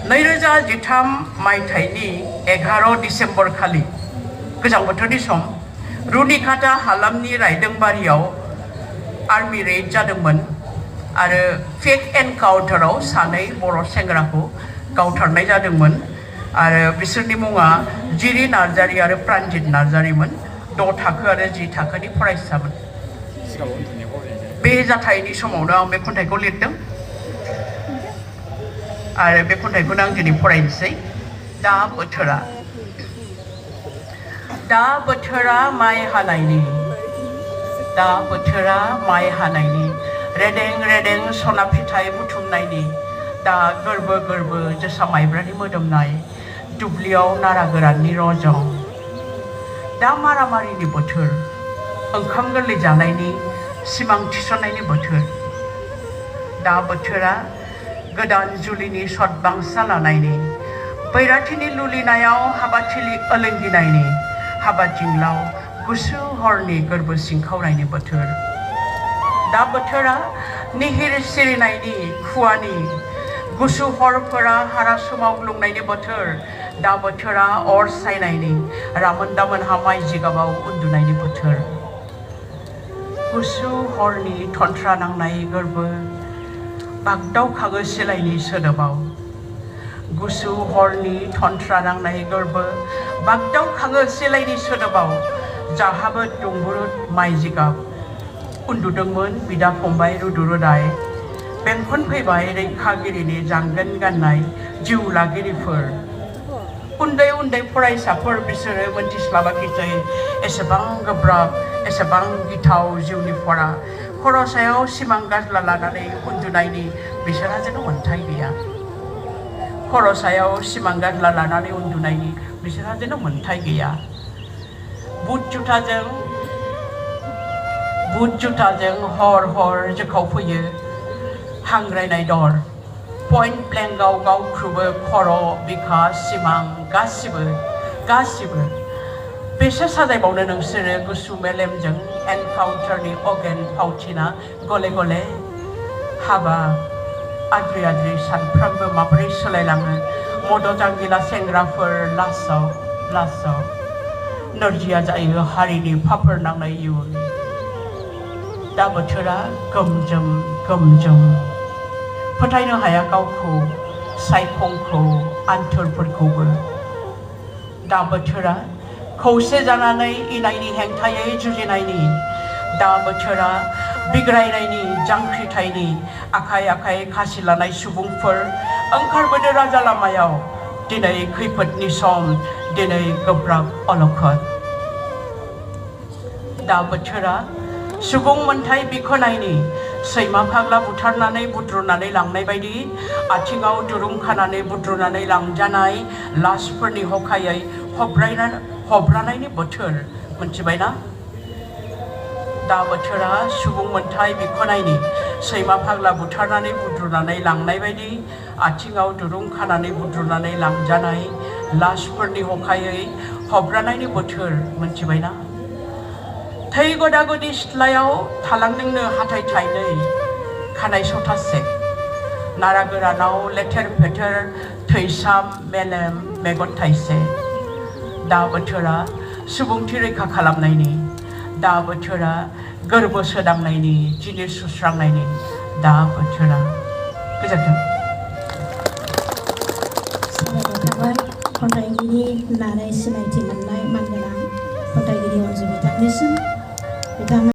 2013 मायथाइनि 11 डिसेम्बर खालि गोजां बोथोरनि सम रुनिकाटा हालामनि रायदोंबारियाव आर्मी रेड जादोंमोन आरो फेक एनकाउन्टाराव सानै बर' सेंग्राखौ गावथारनाय जादोंमोन आरो बिसोरनि मुङा जिरि नार्जारि आरो प्रान्जित नार्जारिमोन 6 थाखो आरो 10 थाखोनि फरायसामोन। बे जाथायनि समावनो आं बे खन्थाइखौ लिरदों आरो बे खन्थाइखौनो आं दिनै फरायनोसै। दा बोथोरा माइ हानायनि दा बोथोरा माइ हानायनि रेदें रेदें सना फिथाइ बुथुमनायनि दा गोरबो गोरबो जोसा माइब्रानि मोदोमनाय दुब्लियाव नारा गोराननि रजं दा मारामारिनि बोथोर ओंखाम गोरलै जानायनि सिमां थिसननायनि बोथोर दा बोथोरा गोदान जुलिनि सदबांसा लानायनि बैराथिनि लुलिनायाव हाबाथिलि ओलोंगिनायनि हाबा जिंलाव गुसु हरनि गोरबो सिंखावनायनि बोथोर दा बोथोरा निहिर सिरिनायनि खुवानि गुसु हरफोरा हारा सोमावग्लुंनायनि बोथोर दा बोथोरा अर सायनायनि रामोनदामोनहा माइ जिगाबाव उन्दुनायनि बोथोर गुसु हरनि थन्थ्रा नांनाय गोरबो बागदावखाङो सिलायनि सोदोबाव गुसु हरनि थन्थ्रा नांनाय गोरबो बागदावखाङो सिलायनि सोदोबाव जाहाबो दुंबुरुद माइ जिगाब उन्दुदोंमोन बिदा फंबाय रुदु रुदाय बेंखन फैबाय रैखागिरिनि जांगोन गाननाय जिउ लागिरिफोर उन्दै उन्दै फरायसाफोर बिसोरो मोनथिस्लाबाखिसै एसेबां गोब्राब एसेबां गिथाव जिउनि फरा खर' सायाव सिमां गाज्ला लानानै उन्दुनायनि बिसोरहा जेन' मोन्थाय गैया खर' सायाव सिमां गाज्ला लानानै उन्दुनायनि बिसोरहा जेन' मोन्थाय गैया बुट जुथाजों हर हर जोखावफैयो हांग्रायनाय दर पइन्ट ब्लेंकआव गावख्रुबो खर' बिखा सिमां गासिबो बेसे साजायबावनो नोंसोरो गुसु मेलेमजों एनकाउन्टारनि अगेन फावथिना गले गले हाबा आद्रि आद्रि सानफ्रामबो माबोरै सोलायलाङो मद' जांगिला सेंग्राफोर लासाव नोरजिया जायो हारिनि फाफोर नांनाय इयुन दा बोथोरा गोमजोम फोथायनो हाया गावखौ सायखंखौ आन्थुरफोरखौबो दा बोथोरा खौसे जानानै इनायनि हेंथायै जुजिनायनि दा बोथोरा बिग्रायनायनि जांख्रिथायनि आखाइ आखाइ खासि लानाय सुबुंफोर ओंखारबोदो राजा लामायाव दिनै खैफोदनि सम दिनै गोब्राब अलखद दा बोथोरा सुबुं मोनथाय बिखोनायनि सैमा फाग्ला बुथारनानै बुद्रुनानै लांनाय बायदि आथिङाव दुरुं खानानै बुद्रुनानै लांजानाय लासफोरनि हखायै हब्रानायनि बोथोर मोनथिबायना दा बोथोरा सुबुं मोनथाय बिखोनायनि सैमा फाग्ला बुथारनानै बुद्रुनानै लांनाय बायदि आथिङाव दुरुं खानानै बुद्रुनानै लांजानाय लासफोरनि हखायै हब्रानायनि बोथोर मोनथिबायना थै गदागदि सिथ्लायाव थालांदोंनो हाथाय थाइनै खानाय सथासे नारा गोरानाव लेथेर फेथेर थैसाम मेलेम मेगन थाइसे दा बोथोरा सुबुंथि रैखा खालामनायनि दा बोथोरा गोरबो सोदांनायनि जिनिस सुस्रांनायनि दा बोथोरा गोजोन्थों। साबायखर थाबाय खन्थाइगिरि होननानै सिनायथि मोननाय मानगोनां खन्थाइगिरि अनजु बिथांनिसिम बिथाङा